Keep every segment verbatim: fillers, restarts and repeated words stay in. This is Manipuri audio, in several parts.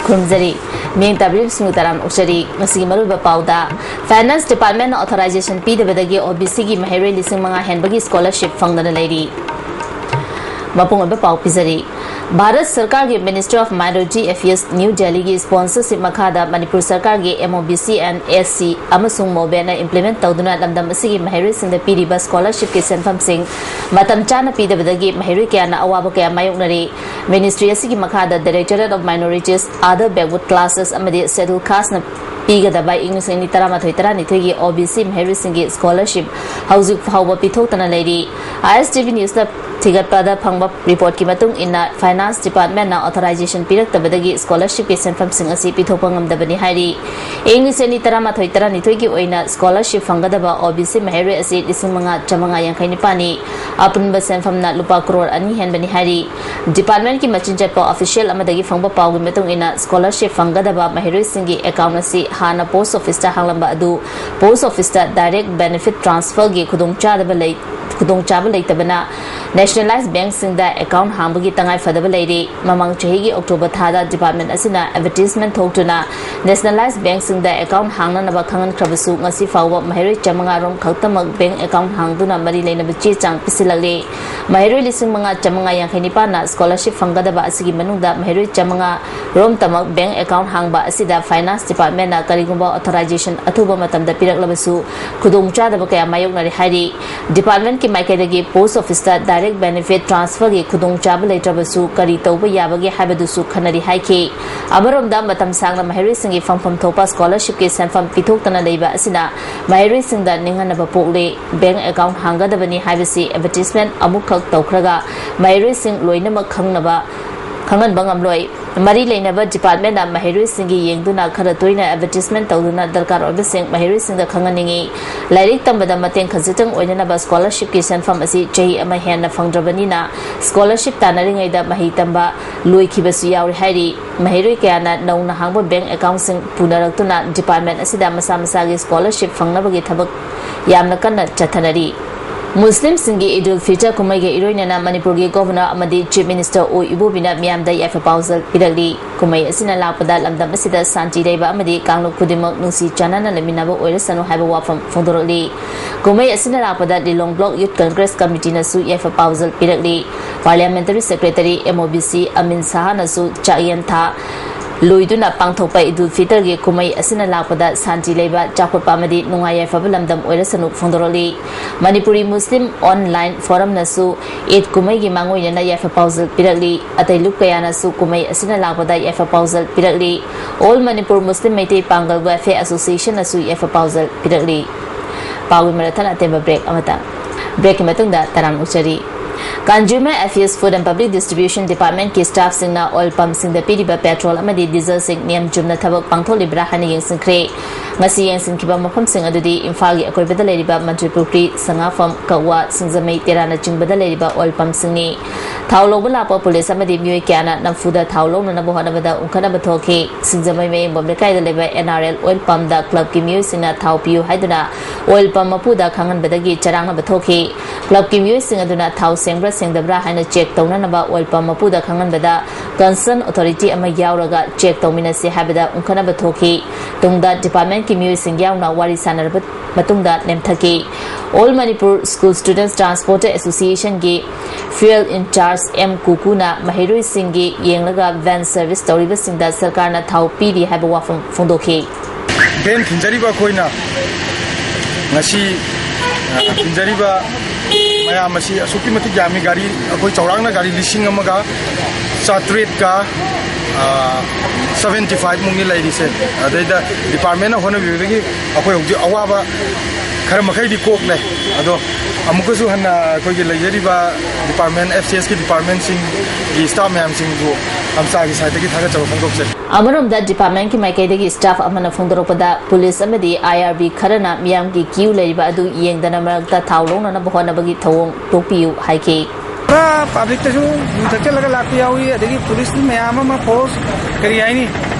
ꯈꯨꯔꯨꯝꯖꯔꯤ꯫ ꯃꯤꯌꯦꯡ ꯇꯥꯕꯤꯔꯤꯕꯁꯤꯡꯕꯨ ꯇꯔꯥꯝꯅ ꯑꯣꯛꯆꯔꯤ꯫ ꯉꯁꯤꯒꯤ ꯃꯔꯨꯑꯣꯏꯕ ꯄꯥꯎꯗ, Finance Department ꯅ authorization ꯄꯤꯗꯕꯗꯒꯤ OBC ꯒꯤ ꯃꯍꯩꯔꯣꯏ ꯂꯤꯁꯤꯡ ꯃꯉꯥ ꯍꯦꯟꯕꯒꯤ scholarship ꯐꯪꯗꯅ ꯂꯩꯔꯤ꯫ ꯃꯄꯨꯡ ꯑꯣꯏꯕ ꯄꯥꯎ ꯄꯤꯖꯔꯤ꯫ ꯚꯥꯔꯠ ꯁꯔꯀꯥꯔꯒꯤ Ministry of Minority Affairs, New Delhi ꯒꯤ sponsorship ꯃꯈꯥꯗ ꯃꯅꯤꯄꯨꯔ ꯁꯔꯀꯥꯔꯒꯤ MOBC and SC ꯑꯃꯁꯨꯡ MOBED ꯅ implement ꯇꯧꯗꯨꯅ ꯂꯝꯗꯝ ꯑꯁꯤꯒꯤ ꯃꯍꯩꯔꯣꯏꯁꯤꯡꯗ ꯄꯤꯔꯤꯕ scholarship ꯀꯤ ꯁꯦꯟꯐꯝꯁꯤꯡ ꯃꯇꯝ ꯆꯥꯅ ꯄꯤꯗꯕꯗꯒꯤ ꯃꯍꯩꯔꯣꯏ ꯀꯌꯥꯅ ꯑꯋꯥꯕ ꯀꯌꯥ ꯃꯥꯌꯣꯛꯅꯔꯤ꯫ Ministry ꯑꯁꯤꯒꯤ ꯃꯈꯥꯗ Directorate of Minorities, Other Backward Classes ꯑꯃꯗꯤ Scheduled Caste ꯅ ꯄꯤꯒꯗꯕ ꯏꯪ ꯂꯤꯁꯤꯡ ꯑꯅꯤ ꯇꯔꯥꯃꯥꯊꯣꯏ ꯇꯔꯥꯅꯤꯊꯣꯏꯒꯤ OBC ꯃꯍꯩꯔꯣꯏꯁꯤꯡꯒꯤ scholarship ꯍꯧꯖꯤꯛ ꯐꯥꯎꯕ ꯄꯤꯊꯣꯛꯇꯅ ꯂꯩꯔꯤ꯫ ISTV News ꯅ ꯊꯤꯒꯠꯄꯗ ꯐꯪꯕ report ꯀꯤ ꯃꯇꯨꯡ ꯏꯟꯅ, Finance Department ꯅ authorization ꯄꯤꯔꯛꯇꯕꯗꯒꯤ scholarship ꯀꯤ ꯁꯦꯟꯐꯝꯁꯤꯡ ꯑꯁꯤ ꯄꯤꯊꯣꯛꯄ ꯉꯝꯗꯕꯅꯤ ꯍꯥꯏꯔꯤ꯫ ꯏꯪ ꯂꯤꯁꯤꯡ ꯑꯅꯤ ꯇꯔꯥꯃꯥꯊꯣꯏ ꯇꯔꯥꯅꯤꯊꯣꯏꯒꯤ ꯑꯣꯏꯅ scholarship ꯐꯪꯒꯗꯕ OBC ꯃꯍꯩꯔꯣꯏ ꯑꯁꯤ ꯂꯤꯁꯤꯡ ꯃꯉꯥ ꯆꯥꯃꯉꯥ ꯌꯥꯡꯈꯩ ꯅꯤꯄꯥꯟꯅꯤ꯫ ꯑꯄꯨꯟꯕ ꯁꯦꯟꯐꯝꯅ ꯂꯨꯄꯥ ꯀ꯭ꯔꯣꯔ ꯑꯅꯤ ꯍꯦꯟꯕꯅꯤ ꯍꯥꯏꯔꯤ꯫ Department ꯀꯤ ꯃꯆꯤꯟ ꯆꯠꯄ official ꯑꯃꯗꯒꯤ ꯐꯪꯕ ꯄꯥꯎꯒꯤ ꯃꯇꯨꯡ ꯏꯟꯅ, scholarship ꯐꯪꯒꯗꯕ ꯃꯍꯩꯔꯣꯏꯁꯤꯡꯒꯤ account ꯑꯁꯤ ꯍꯥꯟꯅ post office ꯇ ꯍꯥꯡꯂꯝꯕ ꯑꯗꯨ post office ꯇ direct benefit transfer ꯒꯤ ꯈꯨꯗꯣꯡꯆꯥꯗꯕ ꯂꯩ-, ꯈꯨꯗꯣꯡꯆꯥꯕ ꯂꯩꯇꯕꯅ nationalized bank ꯁꯤꯡꯗ account ꯍꯥꯡꯕꯒꯤ ꯇꯉꯥꯏ ꯐꯗꯕ ꯂꯩꯔꯤ꯫ ꯃꯃꯥꯡ ꯆꯍꯤꯒꯤ October ꯊꯥꯗ department ꯑꯁꯤꯅ advertisement ꯊꯣꯛꯇꯨꯅ nationalized bank ꯁꯤꯡꯗ account ꯍꯥꯡꯅꯅꯕ ꯈꯪꯍꯟꯈ꯭ꯔꯕꯁꯨ, ꯉꯁꯤ ꯐꯥꯎꯕ ꯃꯍꯩꯔꯣꯏ ꯆꯥꯃꯉꯥ ꯔꯣꯝ ꯈꯛꯇꯃꯛ bank account ꯍꯥꯡꯗꯨꯅ ꯃꯔꯤ ꯂꯩꯅꯕ ꯆꯦ ꯆꯥꯡ ꯄꯤꯁꯤꯜꯂꯛꯂꯤ꯫ ꯃꯍꯩꯔꯣꯏ ꯂꯤꯁꯤꯡ ꯃꯉꯥ ꯆꯥꯃꯉꯥ ꯌꯥꯡꯈꯩ ꯅꯤꯄꯥꯟꯅ scholarship ꯐꯪꯒꯗꯕ ꯑꯁꯤꯒꯤ ꯃꯅꯨꯡꯗ ꯃꯍꯩꯔꯣꯏ ꯆꯥꯃꯉꯥ ꯔꯣꯝꯇꯃꯛ bank account ꯍꯥꯡꯕ ꯑꯁꯤꯗ Finance Department ꯅ ꯀꯔꯤꯒꯨꯝꯕ authorization ꯑꯊꯨꯕ ꯃꯇꯝꯗ ꯄꯤꯔꯛꯂꯕꯁꯨ, ꯈꯨꯗꯣꯡꯆꯥꯗꯕ ꯀꯌꯥ ꯃꯥꯌꯣꯛꯅꯔꯤ ꯍꯥꯏꯔꯤ꯫ Department ꯀꯤ ꯃꯥꯏꯀꯩꯗꯒꯤ post office ꯇ direct benefit transfer ꯒꯤ ꯈꯨꯗꯣꯡꯆꯥꯕ ꯂꯩꯇ꯭ꯔꯕꯁꯨ, ꯀꯔꯤ ꯇꯧꯕ ꯌꯥꯕꯒꯦ ꯍꯥꯏꯕꯗꯨꯁꯨ ꯈꯟꯅꯔꯤ ꯍꯥꯏꯈꯤ꯫ ꯑꯃꯔꯣꯝꯗ, ꯃꯇꯝ ꯁꯥꯡꯅ ꯃꯍꯩꯔꯣꯏꯁꯤꯡꯒꯤ ꯐꯪꯐꯝ ꯊꯣꯛꯄ scholarship ꯀꯤ ꯁꯦꯟꯐꯝ ꯄꯤꯊꯣꯛꯇꯅ ꯂꯩꯕ ꯑꯁꯤꯅ ꯃꯍꯩꯔꯣꯏꯁꯤꯡꯗ ꯅꯤꯡꯍꯟꯅꯕ ꯄꯣꯛꯂꯦ꯫ Bank account ꯍꯥꯡꯒꯗꯕꯅꯤ ꯍꯥꯏꯕꯁꯤ advertisement ꯑꯃꯨꯛꯈꯛ ꯇꯧꯈ꯭ꯔꯒ ꯃꯍꯩꯔꯣꯏꯁꯤꯡ ꯂꯣꯏꯅꯃꯛ ꯈꯪꯅꯕ, ꯈꯪꯍꯟꯕ ꯉꯝꯂꯣꯏ꯫ ꯃꯔꯤ ꯂꯩꯅꯕ department ꯅ ꯃꯍꯩꯔꯣꯏꯁꯤꯡꯒꯤ ꯌꯦꯡꯗꯨꯅ ꯈꯔ ꯇꯣꯏꯅ advertisement ꯇꯧꯗꯨꯅ ꯗꯔꯀꯥꯔ ꯑꯣꯏꯕꯁꯤꯡ ꯃꯍꯩꯔꯣꯏꯁꯤꯡꯗ ꯈꯪꯍꯟꯅꯤꯡꯏ꯫ ꯂꯥꯏꯔꯤꯛ ꯇꯝꯕꯗ ꯃꯇꯦꯡ ꯈꯖꯤꯛꯇꯪ ꯑꯣꯏꯅꯅꯕ scholarship ꯀꯤ ꯁꯦꯟꯐꯝ ꯑꯁꯤ ꯆꯍꯤ ꯑꯃ ꯍꯦꯟꯅ ꯐꯪꯗ꯭ꯔꯕꯅꯤꯅ, scholarship ꯇꯥꯟꯅꯔꯤꯉꯩꯗ ꯃꯍꯩ ꯇꯝꯕ ꯂꯣꯏꯈꯤꯕꯁꯨ ꯌꯥꯎꯔꯤ ꯍꯥꯏꯔꯤ꯫ ꯃꯍꯩꯔꯣꯏ ꯀꯌꯥꯅ ꯅꯧꯅ ꯍꯥꯡꯕ bank account ꯁꯤꯡ ꯄꯨꯅꯔꯛꯇꯨꯅ department ꯑꯁꯤꯗ ꯃꯁꯥ ꯃꯁꯥꯒꯤ scholarship ꯐꯪꯅꯕꯒꯤ ꯊꯕꯛ ꯌꯥꯝꯅ ꯀꯟꯅ ꯆꯠꯊꯅꯔꯤ꯫ ꯃꯨꯁꯂꯤꯝꯁꯤꯡꯒꯤ ꯏꯗꯨꯜ ꯐꯤꯇꯔ ꯀꯨꯝꯍꯩꯒ ꯏꯔꯣꯏꯅꯅ ꯃꯅꯤꯄꯨꯔꯒꯤ ꯒꯣꯚꯔꯅꯔ ꯑꯃꯗꯤ ꯆꯤꯐ ꯃꯤꯅꯤꯁꯇꯔ ꯑꯣ ꯏꯕꯣꯕꯤꯅ ꯃꯤꯌꯥꯝꯗ ꯌꯥꯏꯐ ꯄꯥꯎꯖꯦꯜ ꯄꯤꯔꯛꯂꯤ꯫ ꯀꯨꯝꯍꯩ ꯑꯁꯤꯅ ꯂꯥꯛꯄꯗ ꯂꯝꯗꯝ ꯑꯁꯤꯗ ꯁꯥꯟꯇꯤ ꯂꯩꯕ ꯑꯃꯗꯤ ꯀꯥꯡꯂꯨꯞ ꯈꯨꯗꯤꯡꯃꯛ ꯅꯨꯡꯁꯤ ꯆꯥꯟꯅꯅ ꯂꯩꯃꯤꯟꯅꯕ ꯑꯣꯏꯔꯁꯅꯨ ꯍꯥꯏꯕ ꯋꯥꯐꯝ ꯐꯣꯡꯗꯣꯔꯛꯂꯤ꯫ ꯀꯨꯝꯍꯩ ꯑꯁꯤꯅ ꯂꯥꯛꯄꯗ ꯂꯤꯂꯣꯡ ꯕ꯭ꯂꯣꯛ ꯌꯨꯠ ꯀꯪꯒ꯭ꯔꯦꯁ ꯀꯃꯤꯇꯤꯅꯁꯨ ꯌꯥꯏꯐ ꯄꯥꯎꯖꯦꯜ ꯄꯤꯔꯛꯂꯤ꯫ Parliamentary secretary, M O B C, ꯑꯃꯤꯟ ꯁꯍꯥꯅꯁꯨ ꯆꯥꯛꯌꯦꯟ ꯊꯥ ꯂꯣꯏꯗꯨꯅ ꯄꯥꯡꯊꯣꯛꯄ ꯏꯗꯨꯜ ꯐꯤꯇꯔꯒꯤ ꯀꯨꯝꯍꯩ ꯑꯁꯤꯅ ꯂꯥꯛꯄꯗ ꯁꯥꯟꯇꯤ ꯂꯩꯕ, ꯆꯥꯎꯈꯠꯄ ꯑꯃꯗꯤ ꯅꯨꯡꯉꯥꯏ ꯌꯥꯏꯐꯕ ꯂꯝꯗꯝ ꯑꯣꯏꯔꯁꯅꯨ ꯐꯣꯡꯗꯣꯔꯛꯂꯤ꯫ ꯃꯅꯤꯄꯨꯔꯤ ꯃꯨꯁꯂꯤꯝ ꯑꯣꯟꯂꯥꯏꯟ ꯐꯣꯔꯝꯅꯁꯨ ꯏꯗ ꯀꯨꯝꯍꯩꯒꯤ ꯃꯥꯡꯑꯣꯏꯅꯅ ꯌꯥꯏꯐ ꯄꯥꯎꯖꯦꯜ ꯄꯤꯔꯛꯂꯤ꯫ ꯑꯇꯩ ꯂꯨꯞ ꯀꯌꯥꯅꯁꯨ ꯀꯨꯝꯍꯩ ꯑꯁꯤꯅ ꯂꯥꯛꯄꯗ ꯌꯥꯏꯐ ꯄꯥꯎꯖꯦꯜ ꯄꯤꯔꯛꯂꯤ꯫ ꯑꯣꯜ ꯃꯅꯤꯄꯨꯔ ꯃꯨꯁꯂꯤꯝ ꯃꯩꯇꯩ ꯄꯥꯡꯒꯜ ꯋꯦꯜꯐꯤꯌꯔ ꯑꯦꯁꯣꯁꯤꯌꯦꯁꯟꯅꯁꯨ ꯌꯥꯏꯐ ꯄꯥꯎꯖꯦꯜ ꯄꯤꯔꯛꯂꯤ꯫ ꯄꯥꯎꯒꯤ ꯃꯔꯛ ꯊꯠꯅ ꯑꯇꯦꯟꯕ ꯕ꯭ꯔꯦꯛ ꯑꯃꯇꯪ꯫ ꯕ꯭ꯔꯦꯛꯀꯤ ꯃꯇꯨꯡꯗ ꯇꯔꯥꯝꯅ ꯑꯣꯛꯆꯔꯤ꯫ Consumer Affairs, Food and Public Distribution Departmentꯀꯤ staffꯁꯤꯡꯅ oil pumpꯁꯤꯡꯗ ꯄꯤꯔꯤꯕ petrol ꯑꯃꯗꯤ dieselꯁꯤꯡ ꯅꯤꯌꯝ ꯆꯨꯝꯅ ꯊꯕꯛ ꯄꯥꯡꯊꯣꯛꯂꯤꯕ꯭ꯔꯥ ꯍꯥꯏꯅ ꯌꯦꯡꯁꯤꯟꯈ꯭ꯔꯦ꯫ ꯉꯁꯤ ꯌꯦꯡꯁꯤꯟꯈꯤꯕ ꯃꯐꯝꯁꯤꯡ ꯑꯗꯨꯗꯤ ꯏꯝꯐꯥꯜꯒꯤ ꯑꯀꯣꯏꯕꯗ ꯂꯩꯔꯤꯕ ꯃꯟꯇ꯭ꯔꯤ ꯄꯨꯈ꯭ꯔꯤ, ꯁꯉꯥꯐꯝ, ꯀꯛꯋꯥ, ꯁꯤꯡꯖꯃꯩ, ꯇꯦꯔꯥꯅꯆꯤꯡꯕꯗ ꯂꯩꯔꯤꯕ oil pumpꯁꯤꯡꯅꯤ꯫ ꯊꯥꯎ ꯂꯧꯕ ꯂꯥꯛꯄ ꯄꯨꯂꯤꯁ ꯑꯃꯗꯤ ꯃꯤꯑꯣꯏ ꯀꯌꯥꯅ ꯅꯝꯐꯨꯗ ꯊꯥꯎ ꯂꯧꯅꯅꯕ ꯍꯣꯠꯅꯕꯗ ꯎꯪꯈꯠꯅꯕ ꯊꯣꯛꯈꯤ꯫ ꯁꯤꯡꯖꯃꯩ ꯃꯌꯦꯡꯕꯝ ꯂꯩꯀꯥꯏꯗ ꯂꯩꯕ N R L oil pumpꯇ clubꯀꯤ ꯃꯤꯑꯣꯏꯁꯤꯡꯅ ꯊꯥꯎ ꯄꯤꯌꯨ ꯍꯥꯏꯗꯨꯅ oil pump ꯃꯄꯨꯗ ꯈꯪꯍꯟꯕꯗꯒꯤ ꯆꯔꯥꯡꯅꯕ ꯊꯣꯛꯈꯤ꯫ Clubꯀꯤ ꯃꯤꯑꯣꯏꯁꯤꯡ ꯑꯗꯨꯅ ꯊꯥꯎ ꯁꯦꯡꯕ꯭ꯔꯥ ꯁꯦꯡꯗꯕ꯭ꯔꯥ ꯍꯥꯏꯅ check ꯇꯧꯅꯅꯕ oil pump ꯃꯄꯨꯗ ꯈꯪꯍꯟꯕꯗ concern authority ꯑꯃ ꯌꯥꯎꯔꯒ check ꯇꯧꯃꯤꯟꯅꯁꯤ ꯍꯥꯏꯕꯗ ꯎꯪꯈꯠꯅꯕ ꯊꯣꯛꯈꯤ꯫ ꯇꯨꯡꯗ departmentꯀꯤ ꯃꯤꯑꯣꯏꯁꯤꯡ ꯌꯥꯎꯅ ꯋꯥꯔꯤ ꯁꯥꯟꯅꯔꯕ ꯃꯇꯨꯡꯗ ꯅꯦꯝꯊꯈꯤ꯫ All Manipur School Students Transporter Associationꯒꯤ field in charge M ꯀꯨꯀꯨꯅ ꯃꯍꯩꯔꯣꯏꯁꯤꯡꯒꯤ ꯌꯦꯡꯂꯒ van service ꯇꯧꯔꯤꯕꯁꯤꯡꯗ ꯁꯔꯀꯥꯔꯅ ꯊꯥꯎ ꯄꯤꯔꯤ ꯍꯥꯏꯕ ꯋꯥꯐꯝ ꯐꯣꯡꯗꯣꯛꯈꯤ꯫ Van ꯊꯤꯟꯖꯔꯤꯕ ꯑꯩꯈꯣꯏꯅ ꯉꯁꯤ, ꯑ, ꯊꯤꯟꯖꯔꯤꯕ ꯃꯌꯥꯝ ꯑꯁꯤ ꯑꯁꯨꯛꯀꯤ ꯃꯇꯤꯛ ꯌꯥꯝꯃꯤ꯫ ꯒꯥꯔꯤ ꯑꯩꯈꯣꯏ ꯆꯥꯎꯔꯥꯛꯅ ꯒꯥꯔꯤ ꯂꯤꯁꯤꯡ ꯑꯃꯒ ꯆꯥꯇ꯭ꯔꯦꯠꯀ, ꯑ, seventy five ꯃꯨꯛꯅꯤ ꯂꯩꯔꯤꯁꯦ꯫ ꯑꯗꯩꯗ departmentꯅ ꯍꯣꯠꯅꯕꯤꯕꯗꯒꯤ ꯑꯩꯈꯣꯏ ꯍꯧꯖꯤꯛ ꯑꯋꯥꯕ ꯈꯔ ꯃꯈꯩꯗꯤ ꯀꯣꯛꯂꯦ꯫ ꯑꯗꯣ ꯑꯃꯨꯛꯀꯁꯨ ꯍꯟꯅ ꯑꯩꯈꯣꯏꯒꯤ ꯂꯩꯖꯔꯤꯕ department, F C Sꯀꯤ departmentꯁꯤꯡꯒꯤ staff ꯃꯌꯥꯝꯁꯤꯡꯕꯨ ꯑꯝꯆꯥꯒꯤ sideꯇꯒꯤ ꯊꯥꯒꯠꯆꯕ ꯐꯣꯡꯗꯣꯛꯆꯔꯤ꯫ ꯑꯃꯔꯣꯝꯗ departmentꯀꯤ ꯃꯥꯏꯀꯩꯗꯒꯤ staff ꯑꯃꯅ ꯐꯣꯡꯗꯣꯔꯛꯄꯗ, ꯄꯨꯂꯤꯁ ꯑꯃꯗꯤ I R B ꯈꯔꯅ ꯃꯤꯌꯥꯝꯒꯤ queue ꯂꯩꯔꯤꯕ ꯑꯗꯨ ꯌꯦꯡꯗꯅ ꯃꯔꯛꯇ ꯊꯥꯎ ꯂꯧꯅꯅꯕ ꯍꯣꯠꯅꯕꯒꯤ ꯊꯧꯑꯣꯡ ꯇꯣꯛꯄꯤꯌꯨ ꯍꯥꯏꯈꯤ꯫ ꯄꯨꯔꯥ publicꯇꯁꯨ ꯌꯨ ꯊꯛꯆꯜꯂꯒ ꯂꯥꯛꯄ ꯌꯥꯎꯏ, ꯑꯗꯒꯤ ꯄꯨꯂꯤꯁ ꯃꯌꯥꯝ ꯑꯃ force, ꯀꯔꯤ ꯍꯥꯏꯅꯤ,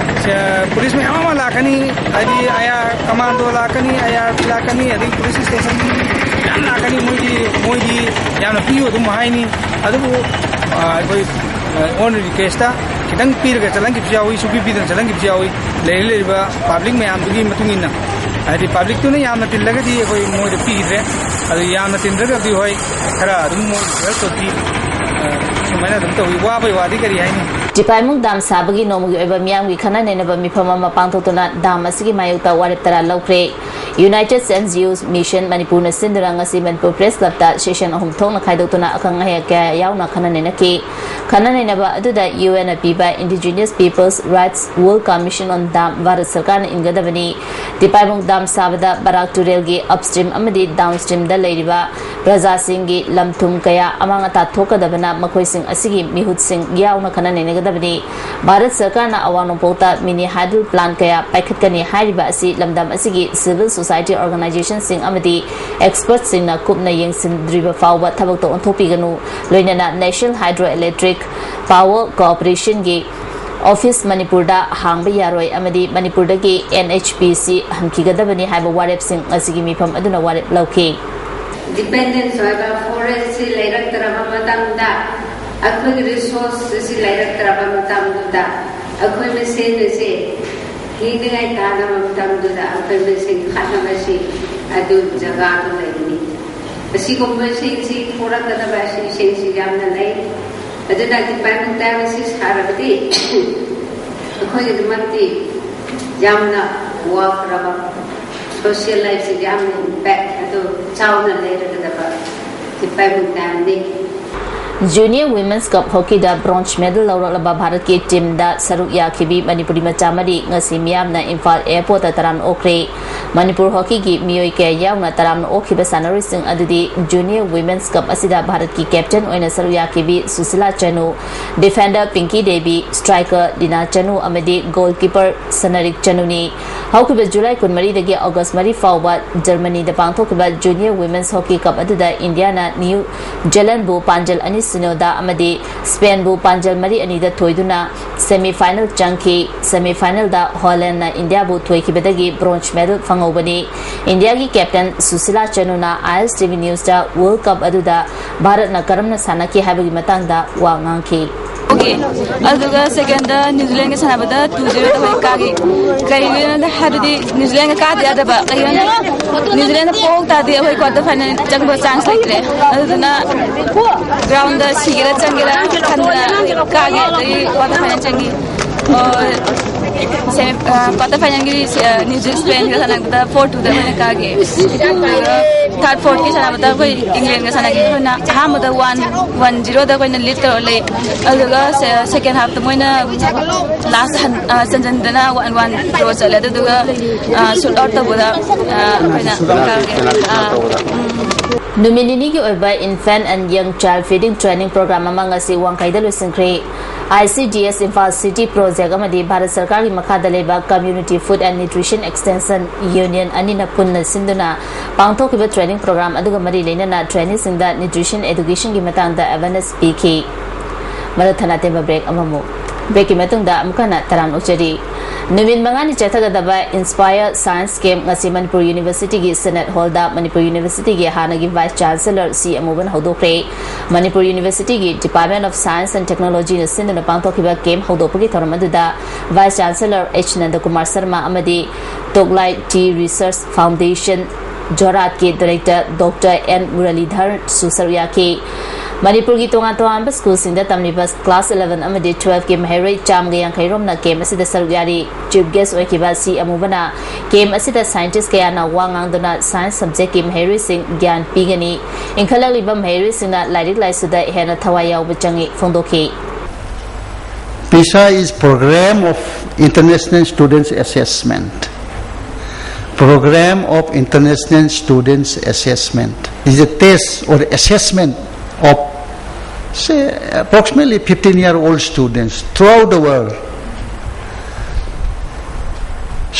ꯑ, ꯄꯨꯂꯤꯁ ꯃꯌꯥꯝ ꯑꯃ ꯂꯥꯛꯀꯅꯤ, ꯍꯥꯏꯗꯤ I R commando ꯂꯥꯛꯀꯅꯤ, I R B ꯂꯥꯛꯀꯅꯤ, ꯑꯗꯒꯤ ꯄꯨꯂꯤꯁ station ꯂꯥꯛꯀꯅꯤ꯫ ꯃꯣꯏꯗꯤ ꯃꯣꯏꯗꯤ ꯌꯥꯝꯅ ꯄꯤꯌꯨ ꯑꯗꯨꯝ ꯍꯥꯏꯅꯤ꯫ ꯑꯗꯨꯕꯨ ꯑꯩꯈꯣꯏ ꯑꯣꯟ ꯔꯤꯀ꯭ꯋꯦꯁꯇ ꯈꯤꯇꯪ ꯄꯤꯔꯒ ꯆꯠꯍꯟꯈꯤꯕꯁꯨ ꯌꯥꯎꯏ, ꯁꯨꯡꯄꯤ ꯄꯤꯗꯅ ꯆꯠꯍꯟꯈꯤꯕꯁꯨ ꯌꯥꯎꯏ꯫ ꯂꯩꯔ ꯂꯩꯔꯤꯕ ꯄꯥꯕ꯭ꯂꯤꯛ ꯃꯌꯥꯝꯗꯨꯒꯤ ꯃꯇꯨꯡ ꯏꯟꯅ, ꯍꯥꯏꯗꯤ ꯄꯥꯕ꯭ꯂꯤꯛꯇꯨꯅ ꯌꯥꯝꯅ ꯇꯤꯜꯂꯒꯗꯤ ꯑꯩꯈꯣꯏ ꯃꯣꯏꯗ ꯄꯤꯈꯤꯗ꯭ꯔꯦ꯫ ꯑꯗꯨ ꯌꯥꯝꯅ ꯇꯤꯟꯗ꯭ꯔꯒꯗꯤ ꯍꯣꯏ, ꯈꯔ ꯑꯗꯨꯝ ꯃꯣꯏ ꯈꯔ ꯇꯣꯠꯄꯤ, ꯁꯨꯃꯥꯏꯅ ꯑꯗꯨꯝ ꯇꯧꯏ꯫ ꯋꯥꯕꯩ ꯋꯥꯗꯤ ꯀꯔꯤ ꯍꯥꯏꯅꯤ? ꯇꯤꯄꯥꯏꯃꯨꯡ ꯗꯥꯝ ꯁꯥꯕꯒꯤ ꯅꯣꯡꯃꯒꯤ ꯑꯣꯏꯕ ꯃꯤꯌꯥꯝꯒꯤ ꯈꯟꯅ ꯅꯩꯅꯕ ꯃꯤꯐꯝ ꯑꯃ ꯄꯥꯡꯊꯣꯛꯇꯨꯅ ꯗꯥꯝ ꯑꯁꯤꯒꯤ ꯃꯥꯌꯣꯛꯇ ꯋꯥꯔꯦꯞ ꯇꯔꯥ ꯂꯧꯈ꯭ꯔꯦ꯫ United and G O mission ꯃꯅꯤꯄꯨꯔꯅ ꯁꯤꯟꯗꯨꯅ ꯉꯁꯤ ꯃꯅꯤꯄꯨꯔ ꯄ꯭ꯔꯦꯁ ꯀ꯭ꯂꯕꯇ ꯁꯦꯁꯟ ꯑꯍꯨꯝ ꯊꯣꯛꯅ ꯈꯥꯏꯗꯣꯛꯇꯨꯅ ꯑꯈꯪ ꯑꯍꯩ ꯀꯌꯥ ꯌꯥꯎꯅ ꯈꯟꯅ ꯅꯩꯅꯈꯤ꯫ ꯈꯟꯅ ꯅꯩꯅꯕ ꯑꯗꯨꯗ ꯌꯨ ꯑꯦꯟꯅ ꯄꯤꯕ Indigenous Peoples' Rights World Commission on Dam Bharat ꯁꯔꯀꯥꯔꯅ ꯏꯟꯒꯗꯕꯅꯤ꯫ ꯇꯤꯄꯥꯏꯃꯨꯡ ꯗꯥꯝ ꯁꯥꯕꯗ ꯕꯔꯥꯛ ꯇꯨꯔꯦꯜꯒꯤ ꯑꯞꯁ꯭ꯇ꯭ꯔꯤꯝ ꯑꯃꯗꯤ ꯗꯥꯎꯟꯁ꯭ꯇ꯭ꯔꯤꯝꯗ ꯂꯩꯔꯤꯕ ꯄ꯭ꯔꯖꯥꯁꯤꯡꯒꯤ ꯂꯝ ꯊꯨꯝ ꯀꯌꯥ ꯑꯃꯥꯡ ꯑꯇꯥ ꯊꯣꯛꯀꯗꯕꯅ ꯃꯈꯣꯏꯁꯤꯡ ꯑꯁꯤꯒꯤ ꯃꯤꯍꯨꯠꯁꯤꯡ ꯌꯥꯎꯅ ꯈꯟꯅ ꯅꯩꯅꯒꯗꯕꯅꯤ꯫ ꯚꯥꯔꯠ ꯁꯔꯀꯥꯔꯅ ꯑꯋꯥꯡ ꯅꯣꯡꯄꯣꯛꯇ ꯃꯤꯅꯤ ꯍꯥꯏꯗ꯭ꯔꯣ ꯄ꯭ꯂꯥꯟ ꯀꯌꯥ ꯄꯥꯏꯈꯠꯀꯅꯤ ꯍꯥꯏꯔꯤꯕ ꯑꯁꯤ ꯂꯝꯗꯝ ꯑꯁꯤꯒꯤ ꯁꯤꯚꯤꯜ ꯁꯣꯁꯥꯏꯇꯤ ꯑꯣꯔꯒꯅꯥꯏꯖꯦꯁꯟꯁꯤꯡ ꯑꯃꯗꯤ ꯑꯦꯛꯁꯄꯔꯠꯁꯤꯡꯅ ꯀꯨꯞꯅ ꯌꯦꯡꯁꯤꯟꯗ꯭ꯔꯤꯕ ꯐꯥꯎꯕ ꯊꯕꯛꯇ ꯑꯣꯟꯊꯣꯛꯄꯤꯒꯅꯨ꯫ ꯂꯣꯏꯅꯅ ꯅꯦꯁꯅꯦꯜ ꯍꯥꯏꯗ꯭ꯔꯣ ꯏꯂꯦꯛꯇ꯭ꯔꯤꯛ ꯄꯥꯋꯔ ꯀꯣꯑꯣꯄꯔꯦꯁꯟꯒꯤ ꯑꯣꯐꯤꯁ ꯃꯅꯤꯄꯨꯔꯗ ꯍꯥꯡꯕ ꯌꯥꯔꯣꯏ ꯑꯃꯗꯤ ꯃꯅꯤꯄꯨꯔꯗꯒꯤ ꯑꯦꯟ ꯑꯩꯆ ꯄꯤ ꯁꯤ ꯍꯟꯈꯤꯒꯗꯕꯅꯤ ꯍꯥꯏꯕ ꯋꯥꯔꯦꯞꯁꯤꯡ ꯑꯁꯤꯒꯤ ꯃꯤꯐꯝ ꯑꯗꯨꯅ ꯋꯥꯔꯦꯞ ꯂꯧꯈꯤ꯫ ꯗꯤꯄꯦꯟꯗꯦꯟꯁ ꯑꯣꯏꯕ ꯐꯣꯔꯦꯁꯁꯤ ꯂꯩꯔꯛꯇ꯭ꯔꯕ ꯃꯇꯝꯗ, ꯑꯩꯈꯣꯏꯒꯤ ꯔꯤꯁꯣꯔꯁ ꯑꯁꯤ ꯂꯩꯔꯛꯇ꯭ꯔꯕ ꯃꯇꯝꯗꯨꯗ, ꯑꯩꯈꯣꯏ ꯃꯁꯦꯟ ꯑꯁꯤ ꯍꯤꯡꯅꯤꯡꯉꯥꯏ ꯇꯥꯟꯅꯕ ꯃꯇꯝꯗꯨꯗ ꯑꯩꯈꯣꯏ ꯃꯁꯦꯟ ꯈꯠꯅꯕꯁꯤ ꯑꯗꯨ ꯖꯒꯥꯗꯨ ꯂꯩꯒꯅꯤ꯫ ꯑꯁꯤꯒꯨꯝꯕꯁꯤꯡꯁꯤ ꯊꯣꯔꯛꯀꯗꯕ ꯑꯁꯤꯁꯤꯡꯁꯤ ꯌꯥꯝꯅ ꯂꯩ꯫ ꯑꯗꯨꯅ ꯗꯤꯄꯥꯔꯠꯃꯦꯟꯇꯦꯜ ꯑꯁꯤ ꯁꯥꯔꯕꯗꯤ ꯑꯩꯈꯣꯏꯒꯤꯗꯃꯛꯇꯤ ꯌꯥꯝꯅ ꯋꯥꯈ꯭ꯔꯕ, ꯁꯣꯁꯤꯌꯦꯜ ꯂꯥꯏꯐꯁꯤꯗ ꯌꯥꯝꯅ ꯏꯝꯄꯦꯛ ꯑꯗꯨ ꯆꯥꯎꯅ ꯂꯩꯔꯒꯗꯕ ꯗꯤꯄꯥꯔꯠꯃꯦꯟꯇꯦꯜꯅꯤ꯫ ꯖꯨꯅꯤꯌꯔ ꯋꯤꯃꯦꯟꯁ ꯀꯞ ꯍꯣꯀꯤꯗ ꯕ꯭ꯔꯣꯟꯖ ꯃꯦꯗꯜ ꯂꯧꯔꯛꯂꯕ ꯚꯥꯔꯠꯀꯤ ꯇꯤꯝꯗ ꯁꯔꯨꯛ ꯌꯥꯈꯤꯕꯤ ꯃꯅꯤꯄꯨꯔꯤ ꯃꯆꯥ ꯃꯔꯤ ꯉꯁꯤ ꯃꯤꯌꯥꯝꯅ ꯏꯝꯐꯥꯜ ꯑꯦꯌꯔꯄꯣꯔꯠꯇ ꯇꯔꯥꯝꯅ ꯑꯣꯛꯈ꯭ꯔꯦ꯫ ꯃꯅꯤꯄꯨꯔ ꯍꯣꯀꯤꯒꯤ ꯃꯤꯑꯣꯏ ꯀꯌꯥ ꯌꯥꯎꯅ ꯇꯔꯥꯝꯅ ꯑꯣꯛꯈꯤꯕ ꯁꯥꯟꯅꯔꯣꯏꯁꯤꯡ ꯑꯗꯨꯗꯤ ꯖꯨꯅꯤꯌꯔ ꯋꯤꯃꯦꯟꯁ ꯀꯞ ꯑꯁꯤꯗ ꯚꯥꯔꯠꯀꯤ ꯀꯦꯞꯇꯦꯟ ꯑꯣꯏꯅ ꯁꯔꯨꯛ ꯌꯥꯈꯤꯕꯤ ꯁꯨꯁꯤꯂꯥ ꯆꯅꯨ, ꯗꯤꯐꯦꯟꯗꯔ ꯄꯤꯡꯀꯤ ꯗꯦꯕꯤ, ꯁ꯭ꯇ꯭ꯔꯥꯏꯀꯔ ꯂꯤꯅꯥ ꯆꯅꯨ ꯑꯃꯗꯤ ꯒꯣꯜꯀꯤꯄꯔ ꯁꯅꯔꯤꯛ ꯆꯅꯨꯅꯤ꯫ ꯍꯧꯈꯤꯕ ꯖꯨꯂꯥꯏ ꯀꯨꯟꯃꯔꯤꯗꯒꯤ ꯑꯣꯒꯁ ꯃꯔꯤ ꯐꯥꯎꯕ ꯖꯔꯃꯅꯤꯗ ꯄꯥꯡꯊꯣꯛꯈꯤꯕ ꯖꯨꯅꯤꯌꯔ ꯋꯤꯃꯦꯟꯁ ꯍꯣꯀꯤ ꯀꯞ ꯑꯗꯨꯗ ꯏꯟꯗꯤꯌꯥꯅ ꯅ꯭ꯌꯨ ꯖꯤꯂꯦꯟꯕꯨ ꯄꯥꯟꯖꯜ ꯑꯅꯤ ꯁꯤꯅꯣꯗ ꯑꯃꯗꯤ ꯁ꯭ꯄꯦꯟꯕꯨ ꯄꯥꯟꯖꯜ ꯃꯔꯤ ꯑꯅꯤꯗ ꯊꯣꯏꯗꯨꯅ semi final ꯆꯪꯈꯤ꯫ Semi finalꯗ ꯍꯣꯂꯦꯟꯅ ꯏꯟꯗꯤꯌꯥꯕꯨ ꯊꯣꯏꯈꯤꯕꯗꯒꯤ bronze medal ꯐꯪꯍꯧꯕꯅꯤ꯫ ꯏꯟꯗꯤꯌꯥꯒꯤ captain Sushila ꯆꯅꯨꯅ ISTV Newsꯇ World Cup ꯑꯗꯨꯗ ꯚꯥꯔꯠꯅ ꯀꯔꯝꯅ ꯁꯥꯟꯅꯈꯤ ꯍꯥꯏꯕꯒꯤ ꯃꯇꯥꯡꯗ ꯋꯥ ꯉꯥꯡꯈꯤ꯫ Okay, ꯑꯗꯨꯒ secondꯗ New Zealandꯒ ꯁꯥꯟꯅꯕꯗ two zeroꯗ ꯑꯩꯈꯣꯏ ꯀꯥꯈꯤ꯫ ꯀꯩꯒꯤꯅꯣꯗ ꯍꯥꯏꯕꯗꯤ New Zealandꯒ ꯀꯥꯗ ꯌꯥꯗꯕ, ꯀꯩꯒꯤꯅꯣꯗ New Zealandꯅ ꯄꯣꯛ ꯇꯥꯔꯗꯤ ꯑꯩꯈꯣꯏ quarter final ꯆꯪꯕ chance ꯂꯩꯇ꯭ꯔꯦ꯫ ꯑꯗꯨꯗꯨꯅ groundꯗ ꯁꯤꯒꯦꯔꯥ ꯆꯪꯒꯦꯔꯥ ꯈꯟꯗꯅ ꯑꯩꯈꯣꯏ ꯀꯥꯈꯤ, ꯑꯗꯒꯤ quarter final ꯆꯪꯈꯤ꯫ ꯑꯣ, semi, quarter finalꯒꯤ New Zealand Spainꯒ ꯁꯥꯟꯅꯕꯗ four twoꯗ ꯑꯩꯈꯣꯏꯅ ꯀꯥꯈꯤ꯫ ꯑꯗꯨꯒ third fourthꯀꯤ ꯁꯥꯟꯅꯕꯗ ꯑꯩꯈꯣꯏ Englandꯒ ꯁꯥꯟꯅꯈꯤ꯫ ꯑꯩꯈꯣꯏꯅ ꯑꯍꯥꯟꯕꯗ one one zeroꯗ ꯑꯩꯈꯣꯏꯅ lead ꯇꯧꯔ ꯂꯩ꯫ ꯑꯗꯨꯒ second halfꯇ ꯃꯣꯏꯅ last ꯆꯟꯁꯤꯟꯗꯅ one one draw ꯆꯠꯂꯦ꯫ ꯑꯗꯨꯗꯨꯒ shoot out ꯇꯧꯕꯗ ꯑꯩꯈꯣꯏꯅ ꯀꯥꯈꯤ꯫ ꯅꯨꯃꯤꯠ ꯅꯤꯅꯤꯒꯤ ꯑꯣꯏꯕ Infant and Young Child Feeding Training Program ꯑꯃ ꯉꯁꯤ ꯋꯥꯡꯈꯩꯗ ꯂꯣꯏꯁꯤꯟꯈ꯭ꯔꯦ꯫ ICDS Imphal City Project ꯑꯃꯗꯤ ꯚꯥꯔꯠ ꯁꯔꯀꯥꯔꯒꯤ ꯃꯈꯥꯗ ꯂꯩꯕ Community Food and Nutrition Extension Union ꯑꯅꯤꯅ ꯄꯨꯟꯅ ꯁꯤꯟꯗꯨꯅ ꯄꯥꯡꯊꯣꯛꯈꯤꯕ training program ꯑꯗꯨꯒ ꯃꯔꯤ ꯂꯩꯅꯅ traineeꯁꯤꯡꯗ nutrition educationꯒꯤ ꯃꯇꯥꯡꯗ awareness ꯄꯤꯈꯤ꯫ ꯃꯔꯛ ꯊꯠꯅ ꯑꯇꯦꯟꯕ break ꯑꯃꯃꯨꯛ꯫ Breakꯀꯤ ꯃꯇꯨꯡꯗ ꯑꯃꯨꯛ ꯍꯟꯅ ꯇꯔꯥꯝꯅ ꯑꯣꯛꯆꯔꯤ꯫ ꯅꯨꯃꯤꯠ ꯃꯉꯥꯅꯤ ꯆꯠꯊꯒꯗꯕ Inspire Science Camp ꯉꯁꯤ ꯃꯅꯤꯄꯨꯔ Universityꯒꯤ Senate Hallꯗ ꯃꯅꯤꯄꯨꯔ Universityꯒꯤ ꯍꯥꯟꯅꯒꯤ Vice Chancellor ꯁꯤ ꯑꯃꯨꯕꯅ ꯍꯧꯗꯣꯛꯈ꯭ꯔꯦ꯫ Manipur Universityꯒꯤ Department of Science and Technologyꯅ ꯁꯤꯟꯗꯨꯅ ꯄꯥꯡꯊꯣꯛꯈꯤꯕ camp ꯍꯧꯗꯣꯛꯄꯒꯤ ꯊꯧꯔꯝ ꯑꯗꯨꯗ Vice Chancellor H ꯅꯟꯗꯀꯨꯃꯥꯔ ꯁꯔꯃ ꯑꯃꯗꯤ Toklai Tea Research Foundation ꯖꯣꯔꯥꯠꯀꯤ Director Doctor N ꯃꯨꯔꯂꯤꯙꯔꯁꯨ ꯁꯔꯨꯛ ꯌꯥꯈꯤ꯫ ꯃꯅꯤꯄꯨꯔꯒꯤ ꯇꯣꯉꯥꯟ ꯇꯣꯉꯥꯟꯕ schoolꯁꯤꯡꯗ ꯇꯝꯂꯤꯕ class eleven ꯑꯃꯗꯤ twelveꯀꯤ ꯃꯍꯩꯔꯣꯏ ꯆꯥꯝꯃꯒ ꯌꯥꯡꯈꯩ ꯔꯣꯝꯅ camp ꯑꯁꯤꯗ ꯁꯔꯨꯛ ꯌꯥꯔꯤ꯫ Chief guest ꯑꯣꯏꯈꯤꯕ ꯁꯤ ꯑꯃꯨꯕꯅ camp ꯑꯁꯤꯗ scientist ꯀꯌꯥꯅ ꯋꯥ ꯉꯥꯡꯗꯨꯅ science subjectꯀꯤ ꯃꯍꯩꯔꯣꯏꯁꯤꯡ ꯒ꯭ꯌꯥꯟ ꯄꯤꯒꯅꯤ꯫ ꯏꯟꯈꯠꯂꯛꯂꯤꯕ ꯃꯍꯩꯔꯣꯏꯁꯤꯡꯅ ꯂꯥꯏꯔꯤꯛ ꯂꯥꯏꯁꯨꯗ ꯍꯦꯟꯅ ꯊꯋꯥꯏ ꯌꯥꯎꯕ ꯆꯪꯏ ꯐꯣꯡꯗꯣꯛꯈꯤ꯫ PISA is Program of International Students Assessment. Program of International Students Assessment is a test or assessment of, say, approximately fifteen year old students throughout the world.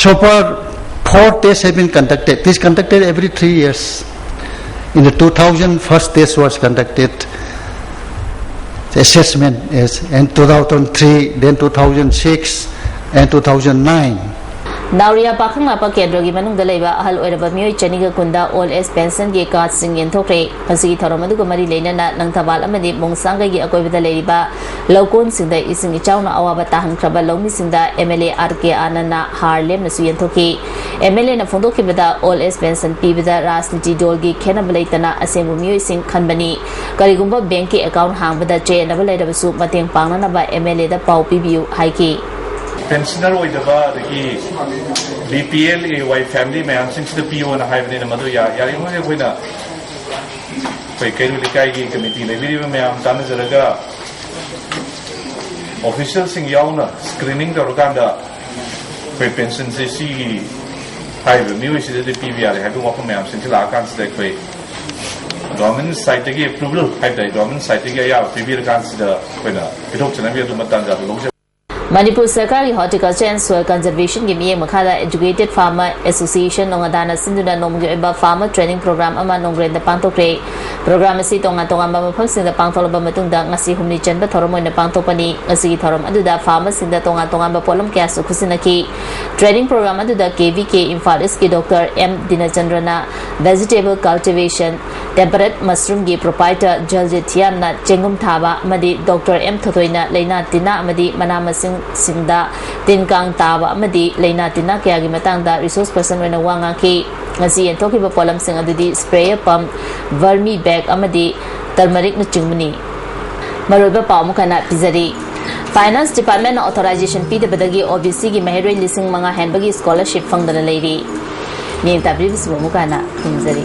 So far, four tests have been conducted. It is conducted every three years. In the two thousand, first test was conducted. assessment is in two thousand three, then two thousand six, and two thousand nine. ꯅꯥꯎꯔꯤꯌꯥ ꯄꯥꯈꯪ ꯂꯥꯛꯄ ꯀꯦꯟꯗ꯭ꯔꯒꯤ ꯃꯅꯨꯡꯗ ꯂꯩꯕ ꯑꯍꯜ ꯑꯣꯏꯔꯕ ꯃꯤꯑꯣꯏ ꯆꯅꯤꯒ ꯀꯨꯟꯗ ꯑꯣꯜ ꯑꯦꯖ ꯄꯦꯟꯁꯟꯒꯤ ꯀꯥꯔꯗꯁꯤꯡ ꯌꯦꯟꯊꯣꯛꯈ꯭ꯔꯦ꯫ ꯃꯁꯤꯒꯤ ꯊꯧꯔꯝ ꯑꯗꯨꯒ ꯃꯔꯤ ꯂꯩꯅꯅ ꯂꯪꯊꯕꯥꯜ ꯑꯃꯗꯤ ꯃꯣꯡꯁꯥꯡꯒꯩꯒꯤ ꯑꯀꯣꯏꯕꯗ ꯂꯩꯔꯤꯕ ꯂꯧꯀꯣꯟꯁꯤꯡꯗ ꯏꯁꯤꯡ ꯏꯆꯥꯎꯅ ꯑꯋꯥꯕ ꯇꯥꯍꯟꯈ꯭ꯔꯕ ꯂꯧꯃꯤꯁꯤꯡꯗ ꯑꯦꯝ ꯑꯦꯜ ꯑꯦ ꯑꯥꯔ ꯀꯦ ꯑꯥꯅꯟꯗꯅ ꯍꯥꯔ ꯂꯦꯝꯅꯁꯨ ꯌꯦꯟꯊꯣꯛꯈꯤ꯫ ꯑꯦꯝ ꯑꯦꯜ ꯑꯦꯅ ꯐꯣꯡꯗꯣꯛꯈꯤꯕꯗ ꯑꯣꯜ ꯑꯦꯖ ꯄꯦꯟꯁꯟ ꯄꯤꯕꯗ ꯔꯥꯖꯅꯤꯇꯤ ꯗꯣꯜꯒꯤ ꯈꯦꯠꯅꯕ ꯂꯩꯇꯅ ꯑꯁꯦꯡꯕ ꯃꯤꯑꯣꯏꯁꯤꯡ ꯈꯟꯕꯅꯤ꯫ ꯀꯔꯤꯒꯨꯝꯕ ꯕꯦꯡꯀꯤ ꯑꯦꯀꯥꯎꯟ ꯍꯥꯡꯕꯗ ꯆꯌꯦꯠꯅꯕ ꯂꯩꯔꯕꯁꯨ ꯃꯇꯦꯡ ꯄꯥꯡꯅꯅꯕ ꯑꯦꯝ ꯑꯦꯜ ꯑꯦꯗ ꯄꯥꯎ ꯄꯤꯕꯤꯌꯨ ꯍꯥꯏꯈꯤ꯫ ꯄꯦꯟꯁꯅꯔ ꯑꯣꯏꯗꯕ ꯑꯗꯒꯤ B P L A Y family ꯃꯌꯥꯝꯁꯤꯡꯁꯤꯗ ꯄꯤꯌꯣꯅ ꯍꯥꯏꯕꯅꯤꯅ ꯃꯗꯨ ꯌꯥ- ꯌꯥꯔꯤꯉꯩ ꯑꯩꯈꯣꯏꯅ ꯑꯩꯈꯣꯏ ꯀꯩꯔꯣꯏ ꯂꯩꯀꯥꯏꯒꯤ ꯀꯃꯤꯇꯤ ꯂꯩꯕꯤꯔꯤꯕ ꯃꯌꯥꯝ ꯇꯥꯟꯅꯖꯔꯒ ꯑꯣꯐꯤꯁꯤꯌꯦꯜꯁꯤꯡ ꯌꯥꯎꯅ ꯁ꯭ꯀ꯭ꯔꯤꯅꯤꯡ ꯇꯧꯔꯀꯥꯟꯗ ꯑꯩꯈꯣꯏ ꯄꯦꯟꯁꯟꯁꯦ ꯁꯤꯒꯤ ꯍꯥꯏꯔꯤꯕ ꯃꯤꯑꯣꯏꯁꯤꯗꯗꯤ ꯄꯤꯕ ꯌꯥꯔꯦ ꯍꯥꯏꯕ ꯋꯥꯐꯝ ꯃꯌꯥꯝꯁꯤꯡꯁꯤ ꯂꯥꯛꯑꯀꯥꯟꯁꯤꯗ ꯑꯩꯈꯣꯏ ꯒꯚꯔꯟꯃꯦꯟ ꯁꯥꯏꯠꯇꯒꯤ ꯑꯦꯄ꯭ꯔꯨꯚꯦꯜ ꯍꯥꯏ ꯇꯥꯔꯦ, ꯒꯚꯔꯟꯃꯦꯟ ꯁꯥꯏꯠꯇꯒꯤ ꯑꯌꯥꯕ ꯄꯤꯕꯤꯔꯀꯥꯟꯁꯤꯗ ꯑꯩꯈꯣꯏꯅ ꯄꯤꯊꯣꯛꯆꯅꯕꯒꯤ ꯑꯗꯨꯝꯕ ꯇꯥꯟꯖꯥꯗꯨ ꯂꯧꯖꯩ꯫ ꯃꯅꯤꯄꯨꯔ ꯁꯔꯀꯥꯔꯒꯤ ꯍꯣꯔꯇꯤꯀꯜꯆꯔ ꯑꯦꯟ ꯁꯣꯏꯜ ꯀꯟꯖꯔꯕꯦꯁꯟꯒꯤ ꯃꯤꯠꯌꯦꯡ ꯃꯈꯥꯗ ꯑꯦꯖꯨꯀꯦꯇꯦꯗ ꯐꯥꯔꯃꯔ ꯑꯦꯁꯣꯁꯤꯌꯦꯁꯟ ꯅꯣꯉꯥꯗꯥꯅ ꯁꯤꯟꯗꯨꯅ ꯅꯣꯡꯃꯒꯤ ꯑꯣꯏꯕ ꯐꯥꯔꯃꯔ ꯇ꯭ꯔꯦꯅꯤꯡ ꯄ꯭ꯔꯣꯒ꯭ꯔꯥꯝ ꯑꯃ ꯅꯣꯡꯒ꯭ꯔꯦꯟꯗ ꯄꯥꯡꯊꯣꯛꯈ꯭ꯔꯦ꯫ ꯄ꯭ꯔꯣꯒ꯭ꯔꯥꯝ ꯑꯁꯤ ꯇꯣꯉꯥꯟ ꯇꯣꯉꯥꯟꯕ ꯃꯐꯝꯁꯤꯡꯗ ꯄꯥꯡꯊꯣꯛꯂꯕ ꯃꯇꯨꯡꯗ ꯉꯁꯤ ꯍꯨꯝꯅꯤ ꯆꯟꯕ ꯊꯧꯔꯝ ꯑꯣꯏꯅ ꯄꯥꯡꯊꯣꯛꯄꯅꯤ꯫ ꯉꯁꯤꯒꯤ ꯊꯧꯔꯝ ꯑꯗꯨꯗ ꯐꯥꯔꯃꯔꯁꯤꯡꯗ ꯇꯣꯉꯥꯟ ꯇꯣꯉꯥꯟꯕ ꯄꯣꯠꯂꯝ ꯀꯌꯥꯁꯨ ꯈꯨꯠꯁꯤꯟꯅꯈꯤ꯫ ꯇ꯭ꯔꯦꯅꯤꯡ ꯄ꯭ꯔꯣꯒ꯭ꯔꯥꯝ ꯑꯗꯨꯗ ꯀꯦ ꯚꯤ ꯀꯦ ꯏꯝꯐꯥꯜ ꯏꯁꯀꯤ ꯗꯣꯛꯇꯔ ꯑꯦꯝ ꯗꯤꯅꯆꯟꯗ꯭ꯔꯅ vegetable cultivation, temperate mushroomꯒꯤ proprietor ꯖꯜꯖꯤꯠ ꯊꯤꯌꯥꯝꯅ ꯆꯦꯡꯒꯨꯝ ꯊꯥꯕ ꯑꯃꯗꯤ ꯗꯣꯛꯇꯔ ꯑꯦꯝ ꯊꯣꯊꯣꯏꯅ ꯂꯩꯅꯥ ꯇꯤꯟꯅꯥ ꯑꯃꯗꯤ ꯃꯅꯥ ꯃꯁꯤꯡꯁꯤꯡꯗ ꯇꯤꯟ ꯀꯥꯡ ꯇꯥꯕ ꯑꯃꯗꯤ ꯂꯩꯅꯥ ꯇꯤꯟꯅꯥ ꯀꯌꯥꯒꯤ ꯃꯇꯥꯡꯗ ꯔꯤꯁꯣꯔꯁ ꯄꯔꯁꯟ ꯑꯣꯏꯅ ꯋꯥ ꯉꯥꯡꯈꯤ꯫ ꯉꯁꯤ ꯌꯦꯟꯊꯣꯛꯈꯤꯕ ꯄꯣꯠꯂꯝꯁꯤꯡ ꯑꯗꯨꯗꯤ ꯁ꯭ꯄ꯭ꯔꯦꯌꯔ ꯄꯝꯞ, ꯚꯔꯃꯤ ꯕꯦꯒ ꯑꯃꯗꯤ ꯇꯔꯃꯔꯤꯛꯅꯆꯤꯡꯕꯅꯤ꯫ ꯃꯔꯨꯑꯣꯏꯕ ꯄꯥꯎ ꯑꯃꯨꯛ ꯍꯟꯅ ꯄꯤꯖꯔꯤ꯫ ꯐꯥꯏꯅꯥꯟꯁ ꯗꯤꯄꯥꯔꯠꯃꯦꯟꯅ ꯑꯣꯊꯣꯔꯥꯏꯖꯦꯁꯟ ꯄꯤꯗꯕꯗꯒꯤ ꯑꯣ ꯕꯤ ꯁꯤꯒꯤ ꯃꯍꯩꯔꯣꯏ ꯂꯤꯁꯤꯡ ꯃꯉꯥ ꯍꯦꯟꯕꯒꯤ ꯁ꯭ꯀꯣꯂꯔꯁꯤꯞ ꯐꯪꯗꯅ ꯂꯩꯔꯤ꯫ ꯃꯤꯠꯌꯦꯡ ꯇꯥꯕꯤꯔꯤꯕꯁꯤꯕꯨ ꯑꯃꯨꯛ ꯍꯟꯅ ꯈꯨꯔꯨꯝꯖꯔꯤ꯫